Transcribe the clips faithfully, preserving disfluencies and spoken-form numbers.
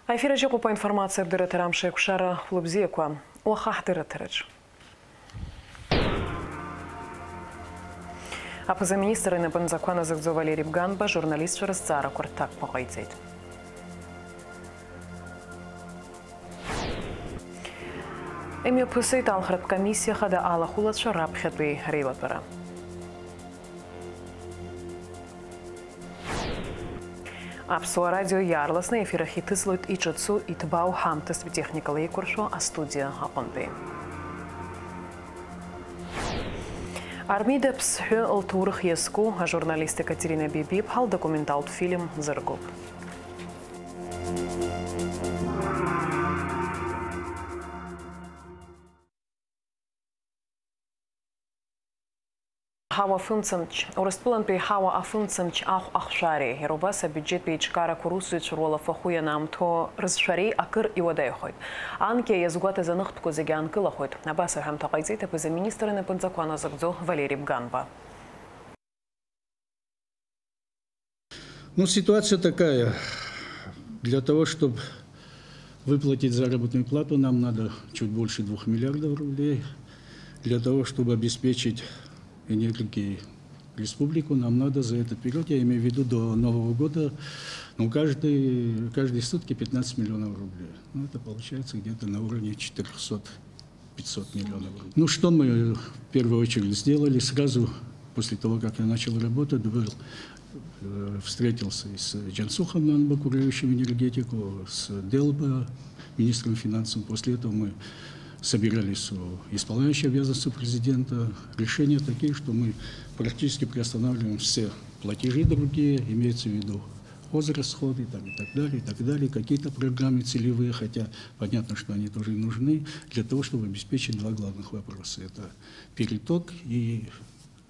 Аефир аҿы иҟоуп аинформациатә дырраҭара Амш еиқәшара, хәлыбзиақәа. Уаха ҳдырраҭараҿы. Аԥыза-министр инапынҵақәа назыгӡо Валери Бганба ажурналистцәа рызҵаарақәа рҭакқәа ҟаиҵеит. Имҩаԥысит алхратә комиссиа хада алахәылацәа раԥхьатәи реилатәара. Аԥсуа радио иаарласны ефир ахь иҭыҵлоит иҿыцу, иҭбаау ҳамҭастә техникала еиқәыршәо астудиа аҟынтәи. Армида Ԥсҳәы лҭоурых иазку ажурналист Екатерина Бибиԥҳа лдокументалтә фильм зыргоуп. Ҳауа афымцамч, Урыстәылантәи ҳауа афымцамч ахә ахшәареи, иара убас абиуџьеттә еиҿкаарақәа русзуҩцәа руалафахәы ианаамҭоу рызшәареи акыр иуадаҩхоит. Анкьа иазгәаҭаз аныхтәқәа зегьы аанкылахоит. Абас аҳәамҭа ҟаиҵеит аԥыза-министр инапынҵақәа назыгӡо Валери Бганба. Ну, ситуация такая. Для того, чтобы выплатить заработную плату, нам надо чуть больше двух миллиардов рублей. Для того, чтобы обеспечить энергией республику, нам надо за этот период, я имею в виду до Нового года, ну, каждый, каждые сутки пятнадцать миллионов рублей. Ну, это получается где-то на уровне четырёхсот, пятьсот миллионов рублей. Ну, что мы в первую очередь сделали? Сразу после того, как я начал работать, был, э, встретился и с Джансухом Манба, курирующим энергетику, с Делба, министром финансов. После этого мы собирались у исполняющего обязанности президента. Решения такие, что мы практически приостанавливаем все платежи другие, имеется в виду хозрасходы там, и так далее, и так далее. Какие-то программы целевые, хотя понятно, что они тоже нужны для того, чтобы обеспечить два главных вопроса. Это переток и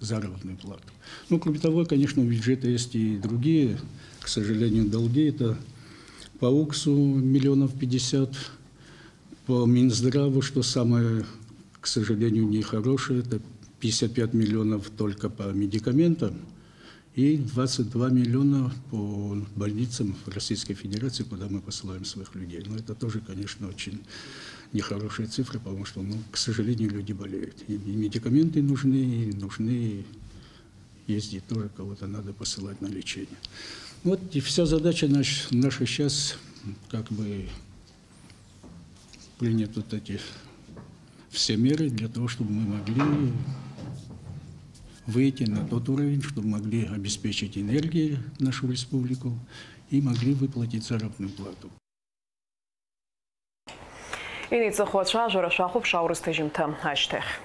заработную плату. Ну, кроме того, конечно, у бюджета есть и другие, к сожалению, долги. Это по уксу миллионов пятьдесят, по Минздраву, что самое, к сожалению, нехорошее, это пятьдесят пять миллионов только по медикаментам и двадцать два миллиона по больницам в Российской Федерации, куда мы посылаем своих людей. Но это тоже, конечно, очень нехорошая цифра, потому что, ну, к сожалению, люди болеют. И, и медикаменты нужны, и нужны ездить тоже, кого-то надо посылать на лечение. Вот и вся задача наш-, наша сейчас, как бы, принять вот эти все меры для того, чтобы мы могли выйти на тот уровень, чтобы могли обеспечить энергией нашу республику и могли выплатить заработную плату. Инеиҵыху ацәажәара шәахәаԥш аурыс ҭыжьымҭа ашьҭахь.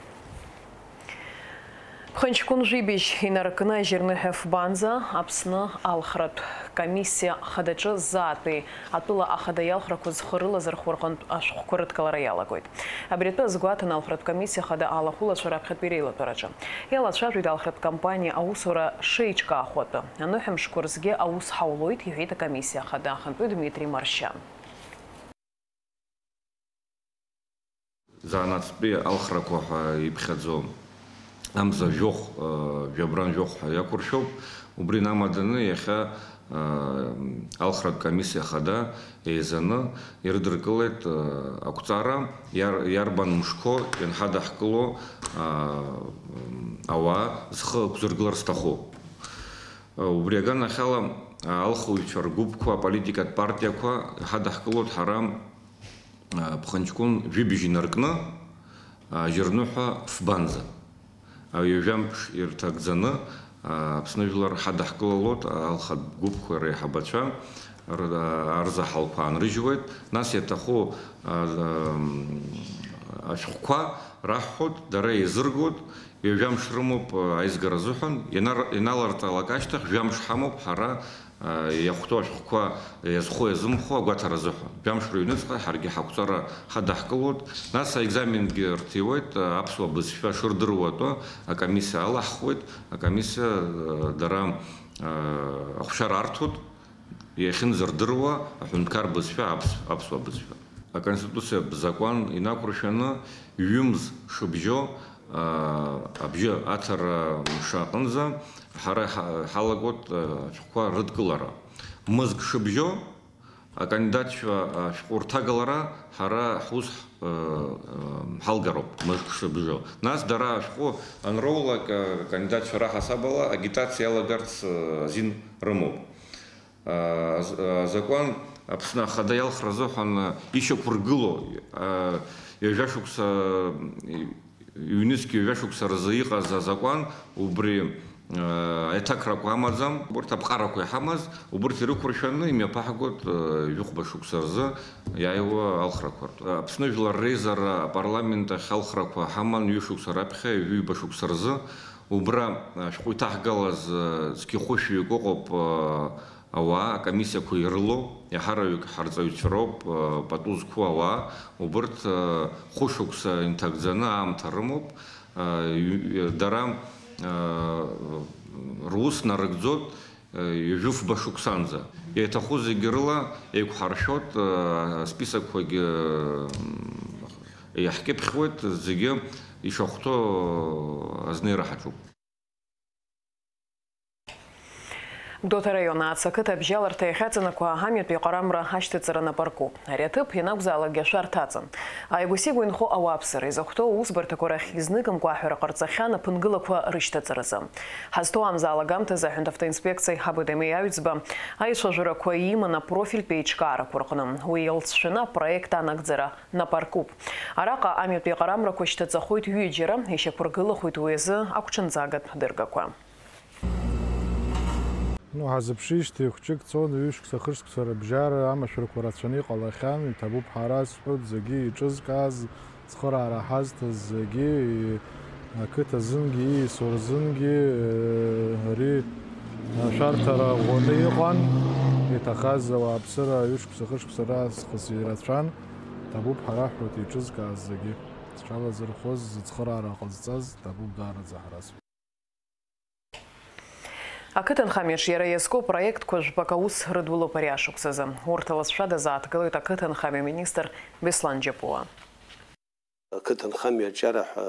Ԥхынҷкәын жәибжь инаркны ажьырныҳәа фбанӡа Аԥсны алхратә комиссиа хадаҿы ззаатәи атәыла ахада иалхрақәа зхы рылазырхәо рҟынтә ашәҟәқәа рыдкылара иалагоит. Абри атәы азгәаҭаны алхратә комиссиа хада алахәылацәа раԥхьатәи реилатәараҿы. Иалацәажәеит алхратә кампаниа аусура шеиҿкаахо атәы. Аныҳәамшқәа рзгьы аус ҳаулоит, иҳәеит акомиссиа ахада ахантәаҩы Дмитри Маршьан. Заанаҵтәи алхрақәа ҳәа иԥхьаӡо амза жәохә, э, жәабран жәохә ҳәа иақәыршәоуп. Убри инамаданы иахьа, э, алхратә комиссиа хада еизаны ирыдыркылеит, э, ақәҵара, иар-, иарбан мшқәоу ианҳадаҳкыло, э, ауаа зхы ықәзыргылар зҭаху. Э, убри аганахьала, э, алхыҩцәа ргәыԥқәа, аполитикатә партиақәа ҳадаҳкылоит ҳара Ԥхынҷкәын жәибжь инаркны, ажьырныҳәа фбанӡа. Ҩажәамш ирҭагӡаны, Аԥсны жәлар ҳадаҳкылалоит, алхатә гәыԥқәа реиҳабацәа р-, арзаҳалқәа аанрыжьуеит. Нас иаҭаху, а, ашәҟәқәа раҳҳәоит, дара еизыргоит, ҩажәамш рымоуп аизгара азыҳәан, ианар-, иналарҵалак ашьҭахь, жәамш ҳамоуп ҳара Иахәҭоу ашәҟәқәа иазхо-иазымхо агәаҭара азыҳәан. Жәамш рыҩныҵҟа ҳаргьы ҳақәҵара ҳадаҳкылоит. Нас аекзаменгьы рҭиуеит, аԥсуа бызшәа шырдыруа атәы акомиссиа алаҳхуеит. Акомиссиа, дара ахәшьара арҭоит, иахьынӡардыруа аҳәынҭқар бызшәа, аԥс-, аԥсуа бызшәа. Аконституциатә закәан инақәыршәаны ҩымз шыбжьо, аа, абжьы аҭара мшы аҟынӡа ҳара иҳа-, ҳалагоит, аа, ашәҟәқәа рыдкылара. Мызк шыбжьо, Акандидатцәа ашәҟәы рҭагалара ҳара ҳус ҳалгароуп мышкы шыбжьо. Нас дара ашәҟәы анроулак, акандидатцәа раҳасабала агитациа иалагарц азин рымоуп. Азакәан Аԥсны Ахада иалхра азыҳәан ишьақәыргыло ҩажәа шықәса Ҩнызқь ҩажәа шықәса рзы иҟаз азакәан убри, э, аиҭакрақәа амаӡам, урҭ аԥҟарақәа иҳамаз, убырҭ ирықәыршәаны имҩаԥаҳгоит, э, жәохәба шықәса рзы иааиуа алхрақәа ртәы. Аԥсны Жәлар Реизара апарламент ахь алхрақәа ҳаман ҩышықәса раԥхьа ҩажәи ҩба шықәса рзы. Убра, э, ашәҟәы иҭаҳгалаз, э, зқьы хәышәҩык ыҟоуп, э, ауаа, акомиссиақәа ирылоу, иаҳараҩык ҳарҵаҩцәа роуп, э, пату зқәу ауаа, убырҭ, э, хәышықәса инҭагӡаны аамҭа рымоуп, э, ҩ-, дара, э, рус нарыгӡоит, э, ҩажәи фба шықәсанӡа. Иаҭаху зегьы рыла еиқәҳаршәоит, э, асписокқәагьы, э, иаҳкьыԥхьуеит, зегьы ишахәҭоу азнеира ҳаҿуп. Гәдоуҭа араион Аац ақыҭа абжьаларҭа иахьаҵанакуа амҩатә еиҟарамра ашьҭаҵара напы аркуп. Ари аҭыԥ ианакәзаалакгьы ашәарҭа аҵан. Ааигәа-сигәа инхо ауааԥсыра изахәҭоу аусбарҭақәа рахь изныкымкәа аҳәара ҟарҵахьан аԥынгылақәа рышьҭаҵаразы. Ҳазҭоу амза алагамҭазы аҳәынҭавтоинспекциа иҳабу Демеи Аҩӡба аицәажәарақәа иман апрофильтә еиҿкаарақәа рҟны. Уи иалҵшәаны апроект анагӡара напы аркуп. Араҟа амҩатә еиҟарамрақәа шьҭаҵахоит ҩыџьара, ишьақәыргылахоит уи азы агәҽанҵагатә дыргақәа. Ну, ҳазыԥшижьҭеи хәҷык цон, ҩышықәса, хышықәса рыбжьара амашәырқәа рацәаны иҟалахьан, иҭабуп ҳәа ара сҳәоит, зегьы еиҿызкааз, цхыраара ҳазҭаз зегьы, ақыҭа азынгьы, ииасуа рзынгьы, э, ари ашәарҭара ӷәӷәаны иҟан, иҭахаз ауааԥсыра ҩышықәса, хышықәса раҵкыс ирацәан, иҭабуп ҳәа раҳҳәоит еиҿызкааз зегьы. Зҽалазырхәыз, зыцхыраара ҟазҵаз, иҭабуп даараӡа ҳара. Ақыҭанхамҩаҿ иара иазку апроектқәа жәпак аус рыдулоуп ари ашықәсазы. Урҭ алҵшәа дазааҭгылоит ақыҭанхамҩа министр Беслан Џьапуа. Ақыҭанхамҩа аҿиара ҳәа,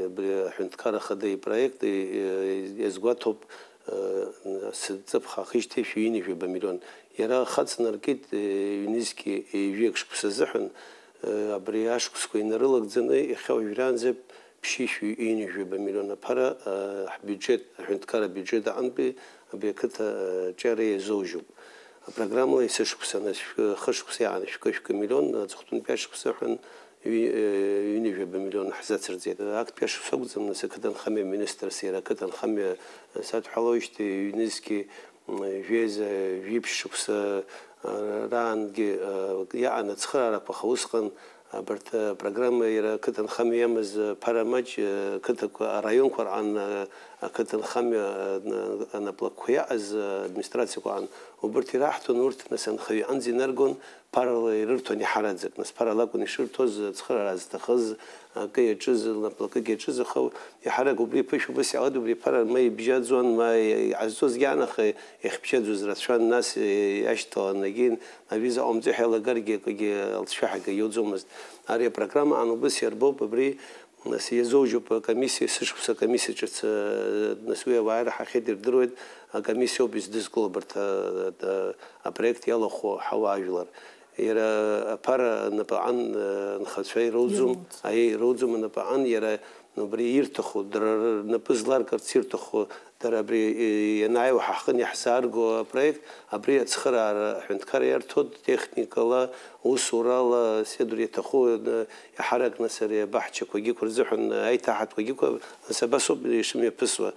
абри аҳәынҭқарра ахада ипроект, и-, и-, иазгәаҭоуп, э, сыҵыԥх аахижьҭеи шәи ҩынҩажәаба миллион. Иара ахы аҵанаркит, э, ҩнызқьи ҩажәи акы шықәса азыҳәан, э, абри ашықәсқәа инарылагӡаны иахьа уажәраанӡа ԥшьышәи ҩынҩажәаба миллион аԥара, э, ҳбиуџьет, аҳәынҭқарра абиуџьет аҟынтәи абри ақыҭа, э, аҿиара иазоужьуп. Апрограммала есышықәса, нас шәкы, хышықәса иааны шәкы-шәкы миллион, аҵыхәтәантәи ашықәс аҳәан ҩ-, э, ҩынҩажәаба миллион ҳзацырҵеит. Актәи ашықәс акәӡам, нас ақыҭанхамҩа министрс иара ақыҭанхамҩа садҳәалоижьҭеи ҩнызқьи, м, жәеиза, жәиԥшь шықәса, э, раангьы, э, иаан ацхыраарақәа, аха усҟан абарҭ, э, апрограмма иара ақыҭанхамҩа иамаз, э, ԥара маҷ, э, қыҭақәа, араионқәа рҟан, э, ақыҭанхамҩа, э, н-, анаплакқәа иаҟаз, э, администрациақәа аҟан убырҭ ираҳҭон, урҭ, нас, анхаҩы иҟынӡа инаргон, ԥарала ирырҭон иҳараӡак. Нас ԥарала акәын ишырҭоз, ацхыраара зҭахыз, акы иаҿыз, лнапы акык иаҿыз, аха иҳарак убри ԥышәа убас иаауеит, убри ԥара ма ибжьаӡуан, ма иҟазҵозгьы аан, аха иахьбжьаӡуаз рацәан, нас иашьҭалан, егьин, авиза ҟаумҵо ҳәа иалагаргьы акгьы алҵшәа ҳагьаиоуӡомызт. Ари апрограмма аан убас иарбоуп, абри, нас, иазоужьуп акомиссиа, есышықәса акомиссиа ҿыц, нас, уи ауаа ираҳахьеит, ирдыруеит, акомиссиа ауп издызкыло абарҭ, а, а, апроект иалахәу ҳауаажәлар. Иара аԥара напаҟан, э, анхацәа ироуӡом, Ироуӡом. Аиеи, ироуӡом анапаҟан, иара убри ирҭаху, дара рнапы зларкырц ирҭаху, дара абри, э, ианааиуа ҳахын иаҳзаарго апроект, абри ацхыраара аҳәынҭқарра иарҭоит, техникала, усурала, седр иаҭаху, э, иаҳаракны сара абаҳчақәагьы рзыҳәан, аиҭаҳатәқәагьы, нас абасоуп ишымҩаԥысуа.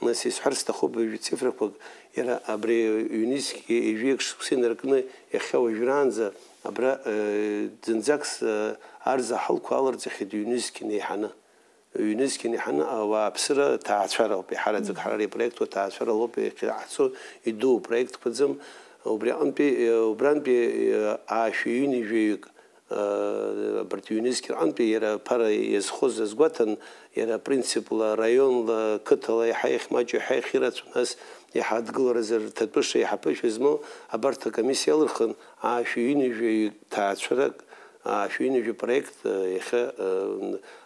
Нас исҳәар сҭахуп ҩажәа цифрақәак, иара абри ҩнызқьи ҩажәи шықәса инаркны иахьа уажәраанӡа абра, э, зынӡак с-, э, арзаҳалқәа аларҵахьеит ҩнызқьи неиҳаны. Ҩнызқьи неиҳаны ауааԥсыра ҭаацәароуп, иҳараӡак ҳара ари апроект аҭаацәара лоуп иахьаҳцо, идуу проектқәаӡам. Убри аҟынтәи, э, убрантәи, э, аашәи ҩынҩажәаҩык Абарҭ ҩнызқь рҟынтәи иара аԥара иазхоз азгәаҭан, иара апринципла, раионла, қыҭала еиҳа иахьмаҷу, еиҳа иахьырацәоу, нас иаҳа адгыларазы рҭатәыша, иаҳа ԥышәа змоу абарҭ акомиссиа иалырхын, аашәи ҩынҩажәаҩык ҭаацәарак, аашәи ҩынҩажәа проект, иахьа,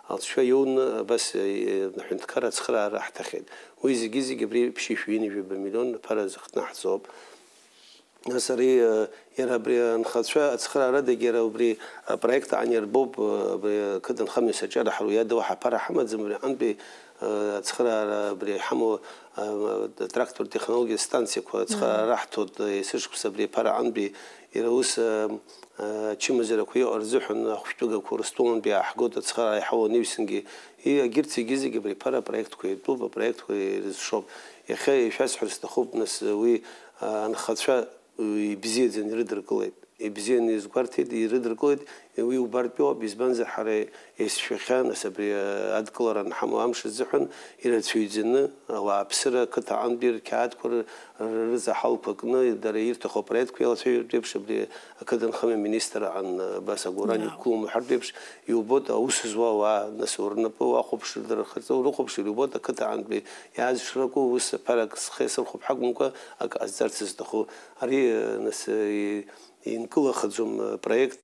алҵшәа иоуны абас, аҳәынҭқарра ацхыраара ҳҭахьеит. Уи зегьы-зегьы абри ԥшьышәи ҩынҩажәаба миллион аԥара зыхҭнаҳҵо ауп. Нас ари, э, иара абри анхацәа ацхыраарадагь иара убри апроект аан иарбоуп, э, абри ақыҭанхамҩа саҿиара ҳара уи ада уаҳа аԥара ҳамаӡам, абри аҟынтәи, э, ацхыраара абри иҳамоу, э, атрактортә технологиатә станциақәа ацхыраара раҳҭоит, э, есышықәса абри аԥара аҟынтәи иара ус, э, э, ачымазарақәа иҟоу рзыҳәан ахәшәтәыгақәа Урыстәылантәи иааҳгоит, ацхыраара иҳауа анаҩсангьы, и, агьырҭ зегьы-зегьы абри аԥара апроектқәа иатәуп, апроектқәа ирызшоуп. Иахьа ишәасҳәар сҭахуп, нас, уи, э, анхацәа ибзиаӡаны ирыдыркылеит. Ибзианы изгәарҭеит, ирыдыркылеит, уи убартәиоуп, избанзар, ҳара есшәахьан, нас абри адкылара анҳамоу амш азыҳәан ирацәаҩӡаны ауааԥсыра ақыҭа аҟынтәи рқьаадқәа ры-, ры-, рызаҳалқәа кны, дара ирҭаху апроектқәа иалацәажәартә еиԥш, абри ақыҭанхамҩа аминистр аҟан, абас агәаран иқәгылоуп уҳәартә еиԥш, иубоит аус зуа ауаа, нас рнапы уахәаԥшыр, дара рхаҵа урыхәаԥшыр, иубоит ақыҭа аҟынтәи иаазшраку ус аԥарак схы иасырхәап ҳакәымкәа, ак ҟазҵарц зҭаху. Ари, нас, и-, инкылахаӡом, проект.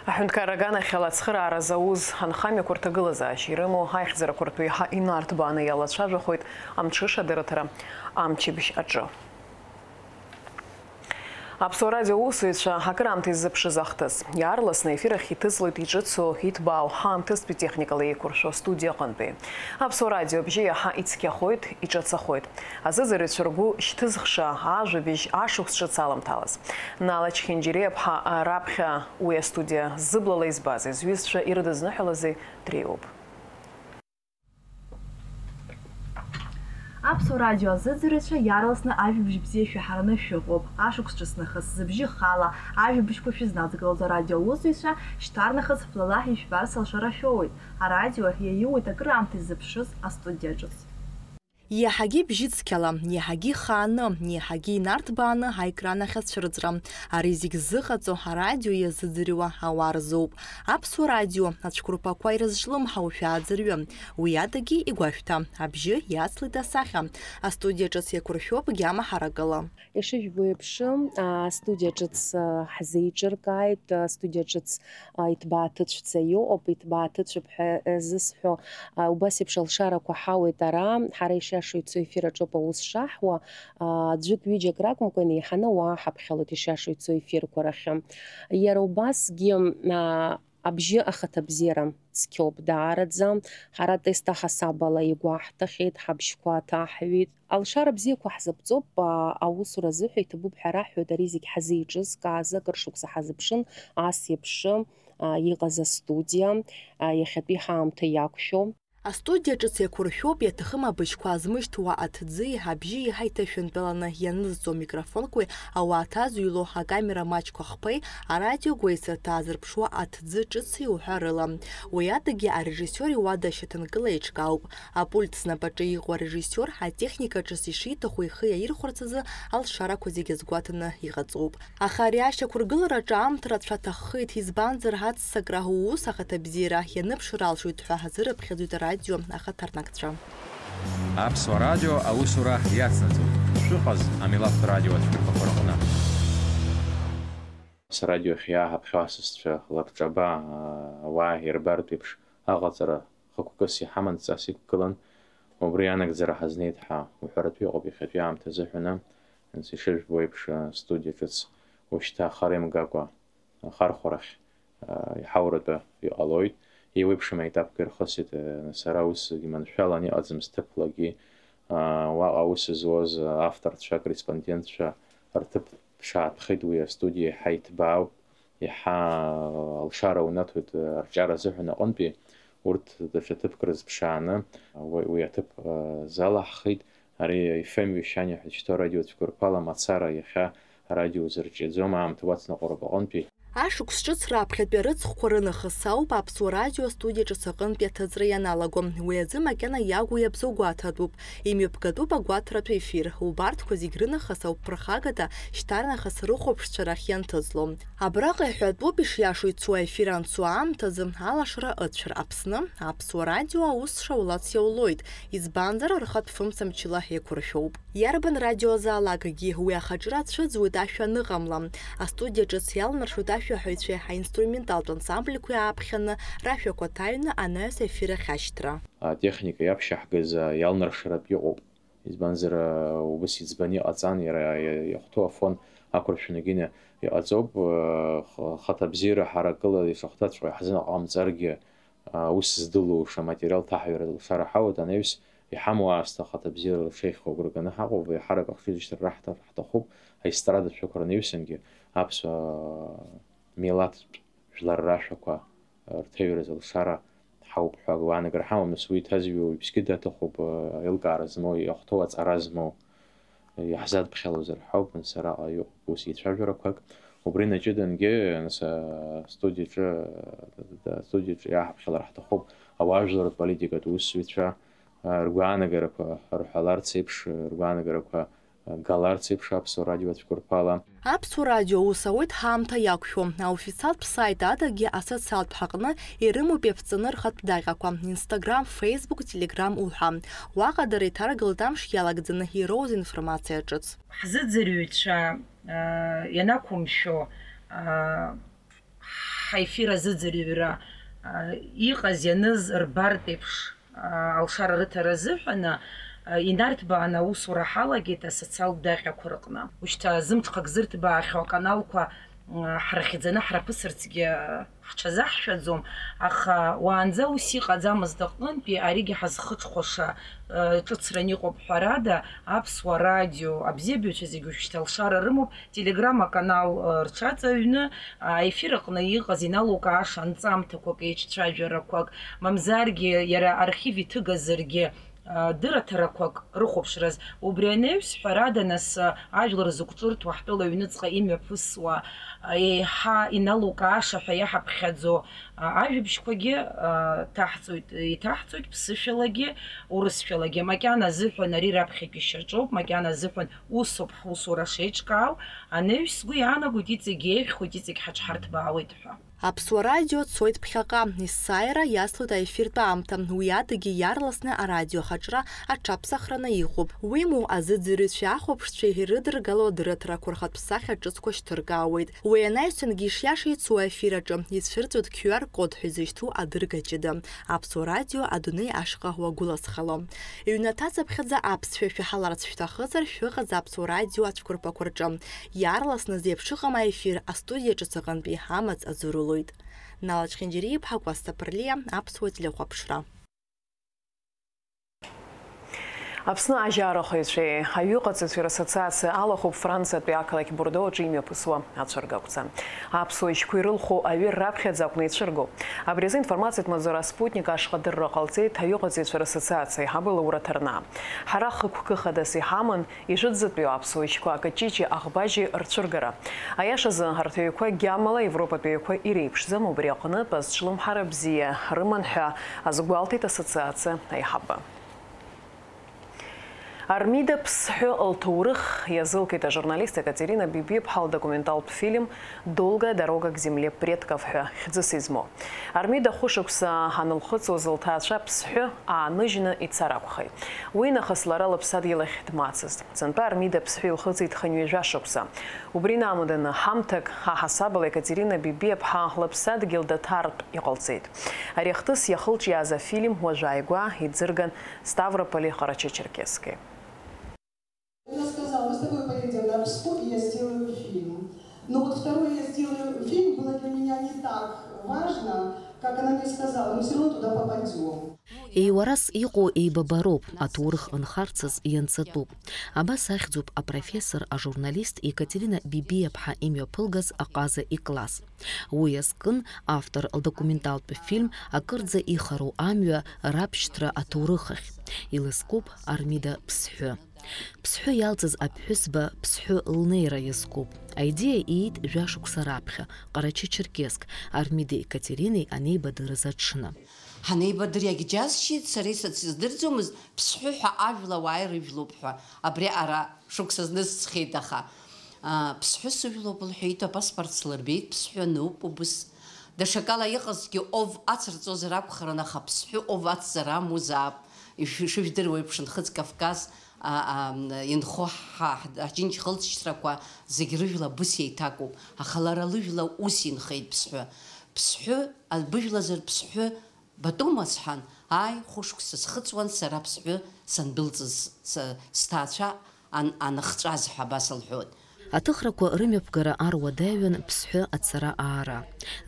Аҳәынҭқарра аганахьала ацхыраара зауз анхамҩақәа рҭагылазаашьа ирымоу аихьӡарақәа ртәы еиҳа инарҭбааны иалацәажәахоит амҽыша дырыҭара амчыбжь аҿы. Аԥсуа радио аусзуҩцәа акыраамҭа иззыԥшыз ахҭыс. Иаарласны ефир ахь иҭыҵлоит иҿыцу, иҭбаау ҳаамҭазтәи техникала еиқәыршәо астудиа аҟынтәи. Аԥсуа радио абжьы иаҳа ицқьахоит, иҿацахоит. Азыӡырҩцәа ргәы шьҭызхша ажәабжь ашықәс ҿыц аламҭалаз. Нала Чхинџьириаԥҳа раԥхьа уи астудиа зыблала избазеи, зҩызцәа ирыдызныҳәалазеи дреиуоуп. Аԥсуа радио азыӡырҩцәа иаарласны ажәабжь бзиа шәаҳараны шәыҟоуп. Ашықәс ҿыц нахыс зыбжьы хала ажәабжьқәа шәызназгалоз арадио аусзуҩцәа, шьҭарнахыс блала ижәбарц алшара шәоуеит. Арадио ахь иаиуеит акыраамҭа иззыԥшыз астудиа ҿыц. Иаҳагьы бжьыцқьала, иаҳагьы хааны, иаҳагьы инарҭбааны аекран ахь ацәырҵра. Ари зегь зыҟаҵо арадио иазыӡырҩуа ауаа рзоуп. Аԥсуа радио ацәқәырԥақәа ирызҿлымҳау шәааӡырҩы. Уи адагьы игәашәҭа абжьы иацлеит асахьа. Астудиа ҿыц иақәыршәоуп гьама ҳаракыла. Ишыжәбо еиԥш, астудиа ҿыц ҳзеиҿыркааит, астудиа ҿыц иҭбааҭыцәӡа иҟоуп, иҭбааҭыцәуп ҳәа зысҳәо, убас еиԥш алшарақәа ҳауеит ара, ҳара ишиашоу ицо ефир аҿоуп аус шаҳуа, аӡәык-ҩыџьак ракәымкәа, инеиҳаны ауаа ҳаԥхьалоит ишиашоу ицо ефирқәа рахьы. Иара убасгьы, абжьы ахаҭабзиара цқьоуп даараӡа. Ҳара тест аҳасабала игәаҳҭахьеит, ҳабжьқәа ҭаҳҩит. Алшара бзиақәа ҳзаԥҵоуп, а, аусура азыҳәа иҭабуп ҳәа раҳҳәоит ари зегь ҳазеиҿызкааз, акыр шықәса ҳазыԥшын, ас еиԥш, а, иҟаз астудиа, а, иахьатәи ҳаамҭа иақәшәо. Астудиа ҿыц иақәыршәоуп, иаҭахым абыжьқәа азмышьҭуа аҭӡы, абжьы еиҳа иҭышәынтәаланы ианызҵо амикрофонқәеи ауааҭа зыҩло акамера маҷқәа хԥеи арадио гәеисырҭа аазырԥшуа аҭӡы ҿыци уҳәа рыла. Уи адагьы арежиссиор иуада ашьаҭанкыла еиҿкаауп. Апульт знапаҿы иҟоу арежиссиор атехника ҿыц ишиҭаху ихы иаирхәарц азы алшарақәа зегьы азгәаҭаны иҟаҵоуп. Аха ари ашьақәыргылараҿы аамҭа рацәа аҭаххеит, избанзар, аццакра, уус ахаҭабзиара ианыԥшыр алшоит ҳәа азырыԥхьаӡоит арадио ахаҭарнакцәа. Аԥсуа радио аусура иацнаҵоит. Шәыҟаз амилаҭтә радио ацәқәырԥақәа рҟны. Арадио ахь иааҳаԥхьо асасцәа лабҿаба, ауаа ирбартә еиԥш аҟаҵара хықәкыс иҳаман дҵас иқәгылан. Убри анагӡара ҳазнеит ҳәа уҳәаратәы иҟоуп иахьатәи аамҭа азыҳәаны, анс ишыжәбо еиԥш, астудиа ҿыц ушьҭа ахара имгакәа ахархәарахь, а, иҳауратәы иҟалоит. Еиуеиԥшым аетапқәа ирхысит, а, сара усгьы маншәалан иҟаӡам сҭыԥлагьы, а, уаҟа аус зуаз, а, авторцәа, акорреспондентцәа рҭыԥ ԥшаатәхеит уи астудиа, иаҳа иҭбаау, иаҳа алшара унаҭоит, а, арҿиара азыҳәан аҟынтәи, урҭ даҽа ҭыԥк рызԥшааны, уи, уи аҭыԥ, а, залаҳхит. Ари F M ҩышьани ҳәа зышьҭоу арадиоцәқәырԥала мацара иахьа арадио узырҿиаӡом, аамҭа уацныҟәароуп аҟынтәи. Ашықәс ҿыц раԥхьатәи арыцхәқәа рынахыс ауп Аԥсуа радио астудиа ҿыц аҟынтәи аҭыҵра ианалаго. Уи азы макьана иагу иабзоу гәаҭатәуп. Имҩаԥгатәуп агәаҭаратә ефир. Убарҭқәа зегь рынахыс ауп ԥырхагада шьҭарнахыс рыхәаԥшцәа рахь ианҭыҵло. Абраҟа иҳәатәуп ишиашоу ицо аефир анцо аамҭазы алашара ыцәар Аԥсны, Аԥсуа радио аус шаулац иаулоит, избанзар, рхатә фымца мчыла еиқәыршәоуп. Иарбан радиозаалакгьы уи ахаҿра ацәыӡуеит ашәа аныҟамла. Астудиа ҿыц иалнаршоит ашәаҳәаҩцәеи аинструменталтә ансамбльқәеи ааԥхьаны, рашәақәа ҭаҩны анаҩс аефир ахь ашьҭра. Атехника иаԥшьаҳгаз иалнаршаратә иҟоуп. Избанзар, ус иӡбаны иҟаҵан, иара иа-, иахәҭоу афон ақәыршәаны егьины иҟаҵоуп. Х-, хаҭабзиара ҳаракыла ишахәҭаҵәҟьоу иаҳзыҟамҵаргьы, аус здылоу ша материал ҭаҳҩара лшара ҳауеит, анаҩс иҳамоу аасҭа хаҭабзиара лҽеихьоу агәра ганы ҳаҟоуп, еиҳарак ахшыҩзышьҭра раҳҭар ҳҭахуп, аестрадатә шәақәа рнаҩсангьы аԥсуа милаҭтә жәлар рашәақәа рҭаҩразы лшара ҳауп ҳәа агәаанагара ҳамам, нас уи иҭазҩуа уаҩԥсгьы даҭахуп, еилкаара змоу, иахәҭоу аҵара змоу. Иаҳзадԥхьалозар ҳәа ауп, нас араҟа иҟоуп ус еицәажәарақәак. Убри наҷыдангьы, нас, астудиаҿы, астудиаҿы иаҳаԥхьалар ҳҭахуп ауаажәларратә политикатә усзуҩцәа, ргәаанагарақәа рҳәаларц еиԥш, ргәаанагарақәа галарц еиԥш Аԥсуа радио ацәқәырԥала. Аԥсуа радио аус ауеит ҳаамҭа иақәшәо. Аофициалтә сайт адагьы асоциалтә ҳаҟны ирымоуп иаԥҵаны рхатә даҟьақәа, Instagram, Facebook, Telegram уҳәа. Уаҟа дара иҭаргалоит амш иалагӡаны ироуз информациа ҿыц. Ҳзыӡырҩцәа, а, ианақәымшәо, а, ҳаефир азыӡырҩра, а, иҟаз-ианыз рбартә еиԥш, а, алшара рыҭара азыҳәан, а, инарҭбааны аусура ҳалагеит асоциалтә даҟьақәа рыҟны. Ушьҭа зымҽхак зырҭбаахьоу аканалқәа, а, ҳрыхьӡаны ҳраԥысырцгьы, а, ҳҽазаҳшәаӡом, аха уаанӡа ус иҟаӡамызт аҟнытәи, аригьы ҳазхыҽхәаша, а, ҿыцран иҟоуп, ҳәарада, аԥсуа радио абзиабаҩцәа зегьы уажәшьҭа алшара рымоуп, Telegram аканал, э, рҽаҵаҩны, аефир аҟны иҟаз иналукааша анҵамҭақәак, еиҿцәажәарақәак, мамзаргьы иара архив иҭыгазаргьы, э, дырраҭарақәак рыхәаԥшраз. Убри анаҩс, ҳәарада, нас, э, ажәлар зықәҿырҭуа, ҳтәыла аҩныҵҟа имҩаԥысуа, э, еиҳа иналукааша ҳәа иаҳаԥхьаӡо, э, ажәабжьқәагьы, э, ҭаҳҵоит, иҭаҳҵоит ԥсышәалагьы, урысшәалагьы. Макьана азыҳәан ари раԥхьатәи шьаҿоуп, макьана азыҳәан усоуп ҳусура шеиҿкаау. Анаҩс сгәы иаанагоит, иҵегь еиӷьхоит, иҵегь ҳаҽҳарҭбаауеит ҳәа. Аԥсуа радио цоит ԥхьаҟа, есааира иацлоит аефиртә аамҭа, уи адагьы иаарласны арадио ахаҿра аҽаԥсахраны иҟоуп. Уимоу, азыӡырҩцәеи ахәаԥшцәеи ирыдыргало адырраҭарақәа рхатә сахьа ҿыцқәа шьҭыркаауеит. Уи анаҩсангьы ишиаша ицо аефир аҿы ицәырҵуеит Q R код ҳәа изышьҭоу адырга ҷыда. Аԥсуа радио адунеи ашҟа уагәыласхало. Ҩнаҭацыԥхьаӡа аԥсшәа шәаҳаларц шәҭахызар, шәыҟаз Аԥсуа радио ацәқәырԥақәа рҿы. Иаарласны зеиԥш ыҟам аефир астудиа ҿыц аҟынтәи амаҵ азурулоит. Нала Чхинџьариа-иԥҳа, Кәасҭа Ԥырлиа, Аԥсуа телехәаԥшра. Аԥсны ажьаарахаҩцәеи аҩыҟаҵаҩцәеи рассоциациа алахәуп Франциатәи ақалақь Бордо аҿы имҩаԥысуа ацәыргақәҵа. Аԥсуа ишьқәа ирылху аҩы раԥхьаӡа акәны ицәыргоуп. Абри азы информациатә маҵзура Спутник ашҟа адырра ҟалҵеит аҩыҟаҵаҩцәа рассоциациа аиҳабы Лаура Ҭарнаа. Ҳара хықәкы хадас иҳаман ижәытәӡатәиу аԥсуа ишьқәа акаҷыҷи аӷбажьи рцәыргара. Аиашазы, арҭ аҩқәа гьамала Европатәи аҩқәа иреиԥшӡам, убри аҟнытә азҿлымҳара бзиа рыман ҳәа азгәалҭеит ассоциациа аиҳабы. Армида Ԥсҳәы лҭоурых иазылкит ажурналист Екатерина Бибиаԥҳа лдокументалтә фильм «Долгая дорога к земле предков» ҳәа хьӡыс измоу. Армида хәышықәса анылхыҵуаз лҭаацәа Ԥсҳәы ааныжьны ицар акәхеит. Уи нахыс лара лыԥсадгьыл ахь дмацызт. Сынтәа Армида Ԥсҳәы илхыҵит хынҩажәа шықәса. Убри инамаданы, ҳамҭак, ҳа ҳасабала Екатерина Бибиаԥҳа лыԥсадгьыл даҭартә иҟалҵеит. Ари ахҭыс иахылҿиааз афильм уажә ааигәа иӡырган Ставрополи Ҟарачы-Черкесски. Она сказала: «Мы с тобой поедем на Пску, и я сделаю фильм». Но вот второе «я сделаю фильм» было для меня не так важно, как она мне сказала: «Мы всё равно туда попадём». Еиуарас иҟоу еибабароуп, аҭоурых нхарцаз ианҵатәуп. Абас ахьӡуп апрофессор, ажурналист Екатерина Бибиаԥҳа имҩаԥылгаз аҟаза икласс. Уи азкын автор лдокументалтә фильм акырӡа ихароу амҩа раԥшьҭра аҭоурых ахь. Илызкуп Армида Ԥсҳәы. Ԥсҳәы иалҵыз аԥҳәызба Ԥсҳәы лнеира иазкуп. Аидеиа иит жәашықәса раԥхьа, Ҟарачы-Черкесск, Армидеи Екатеринеи анеибадырыз аҽны. Ҳанеибадыр иагьџьасшьеит, сара исыцдырӡомызт Ԥсҳәы ҳәа ажәла уааир ижәлоуп ҳәа. Абри ара шықәса зны сцхьеит, аха, а, Ԥсҳәы сыжәлоуп лҳәеит, апаспорт слырбеит, Ԥсҳәы ануп, убыс. Даҽакала иҟазҭгьы ов ацырҵозар акәхарын, аха Ԥсҳәы ов ацзар амузаап. Ишәы-, ишыжәдыруа еиԥш, Нхыҵ Кавказ а, а, инхо ҳа-, ҳ-, ҳџьынџь хылҵшьҭрақәа зегь рыжәла быс еиҭакуп, аха лара лыжәла ус инхеит Ԥсҳәы. Ԥсҳәы, а, быжәлазар Ԥсҳәы Батумас ҳәан, ааи, хәышықәса схыҵуан сара Ԥсҳәы сандәылҵыз, с-, сҭаацәа ан-, аныхҵәаз ҳәа абас лҳәоит. Аҭыхрақәа рымҩаԥгара ар уадаҩын Ԥсҳәы ацара-аара.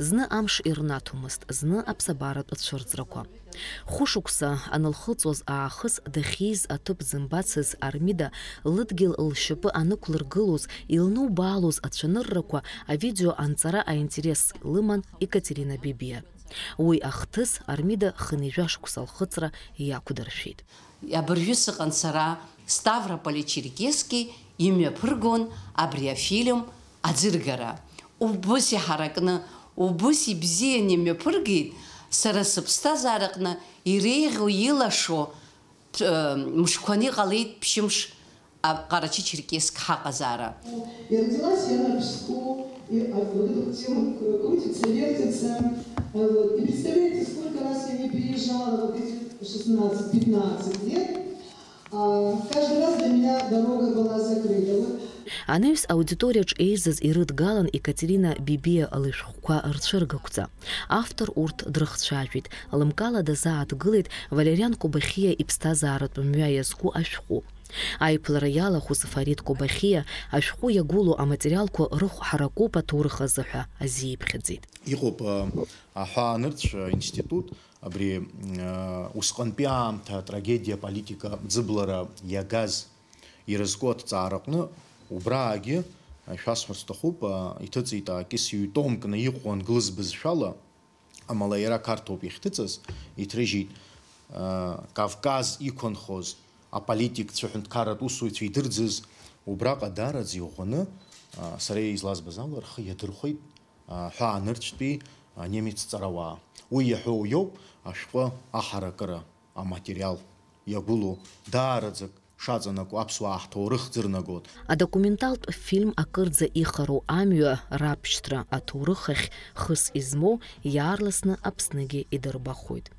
Зны амш ирнаҭомызт, зны аԥсабаратә цәырҵрақәа. Хәышықәса анылхыҵуаз аахыс дахьиз аҭыԥ зымбацыз Армида лыдгьыл лшьапы анықәлыргылоз, илнубаалоз ацәаныррақәа авидео анҵара аинтерес лыман Екатерина Бебиа. Уи ахҭыс Армида хынҩажәа шықәса лхыҵра иақәдыршәеит. Абыржәы сыҟан сара Ставрополи Черкесски, имҩаԥыргон абри афильм аӡыргара. Убыс иҳаракны, убыс ибзиан имҩаԥыргеит, сара сыԥсҭазаараҟны иреиӷьу, илашо, э, мышқәаны иҟалеит ԥшьымш а, Ҟарачы-Черкесск ҳаҟазаара. И родилась я на песку, и, а, вот эта вот тема крутится, вертится. А, вот. И представляете, сколько раз я не приезжала вот эти шестнадцать-пятнадцать лет, а, каждый раз для меня дорога была закрыта. Вот. Анаҩс аудиториаҿ еизаз ирыдгалан Екатерина Бебиа лышәҟәқәа рцәыргақәҵа. Автор урҭ дрыхцәажәеит, лымкаала дазааҭгылеит Валериан Кобахиа иԥсҭазааратә мҩа иазку ашәҟәы. Аиԥылара иалахәыз Фарид Кобахиа ашәҟәы иагәылоу аматериалқәа рыхә ҳаракуп аҭоурых азы ҳәа азиԥхьаӡеит. Иҟоуп, а, аҳәаанырцә институт, абри, а, усҟантәи аамҭа атрагедиа политика ӡыблара иагаз ирызку аҭҵаараҟны, убраагьы, а, шәасҳәар сҭахуп, а, иҭыҵит, а, кьыс ҩ-томкны иҟоу англыз бызшәала, амала иара қарҭоуп иахьҭыҵыз, иҭрыжьит, а, Кавказ иқәынхоз аполитик цәыҳәынҭқарратә усуҩцәа идырӡыз, убраҟа даараӡа иӷәӷәаны, а, сара излазбаз ала, рхы иадырхәеит, а, ҳәаанырцәтәи, а, немец ҵарауаа. Уи иаҳәоу иоуп ашәҟәы аҳаракыра аматериал иагәылоу даараӡак шаҵанакуа аԥсуаа ҳҭоурых ӡырнагоит. Адокументалтә фильм акырӡа ихароу амҩа раԥшьҭра аҭоурых ахь хыс измоу иаарласны Аԥсныгьы идырбахоит.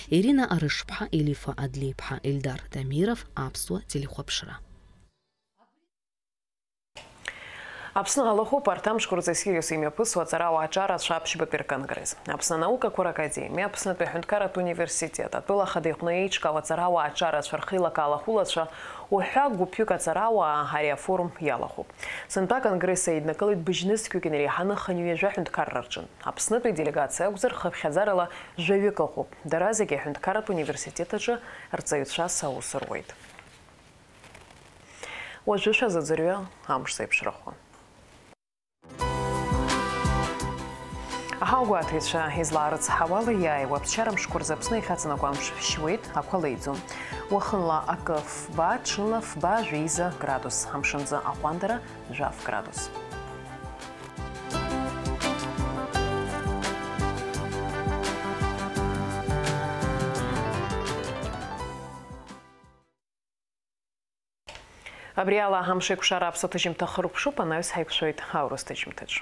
Ирина Арышԥҳа, Елифа Адлеиԥҳа, Ельдар Дамиров, Аԥсуа телехәаԥшра. Аԥсны алахәуп арҭ амшқәа рзы Сириус имҩаԥысуа аҵарауаа аҿарацәа аԥшьбатәи рконгресс. Аԥсны анаукақәа ракадемиа, Аԥснытәи аҳәынҭқарратә университет, атәыла ахада иҟны еиҿкаау аҵарауаа аҿарацәа рхеилакаала ахәылацәа уҳәа гәыԥҩык аҵарауаа ари афорум иалахәуп. Сынтәа аконгресс еиднакылеит быжьнызқьҩык инареиҳаны хынҩажәа ҳәынҭқарра рҿы. Аԥснытәи аделегациа акәзар хыԥхьаӡарала жәаҩык ыҟоуп. Дара зегьы аҳәынҭқарратә университет аҿы рҵаҩцәас аус руеит. Уажәы шәазыӡырҩы амш зеиԥшрахо. Аҳауагәаҭаҩцәа излаарыцҳауала, иааиуа аԥсшьара мшқәа рзы Аԥсны иахьаҵанакуа амш шьуеит, ақәа леиӡом. Уахынла акы фба, ҽынла фба, жәеиза градус, амшынӡы аҟәандара жәаф градус. Абри ала амшеикәшара аԥсуа ҭыжьымҭа хыркәшоуп, анаҩс ҳаиқәшәоит аурыс ҭыжьымҭаҿ.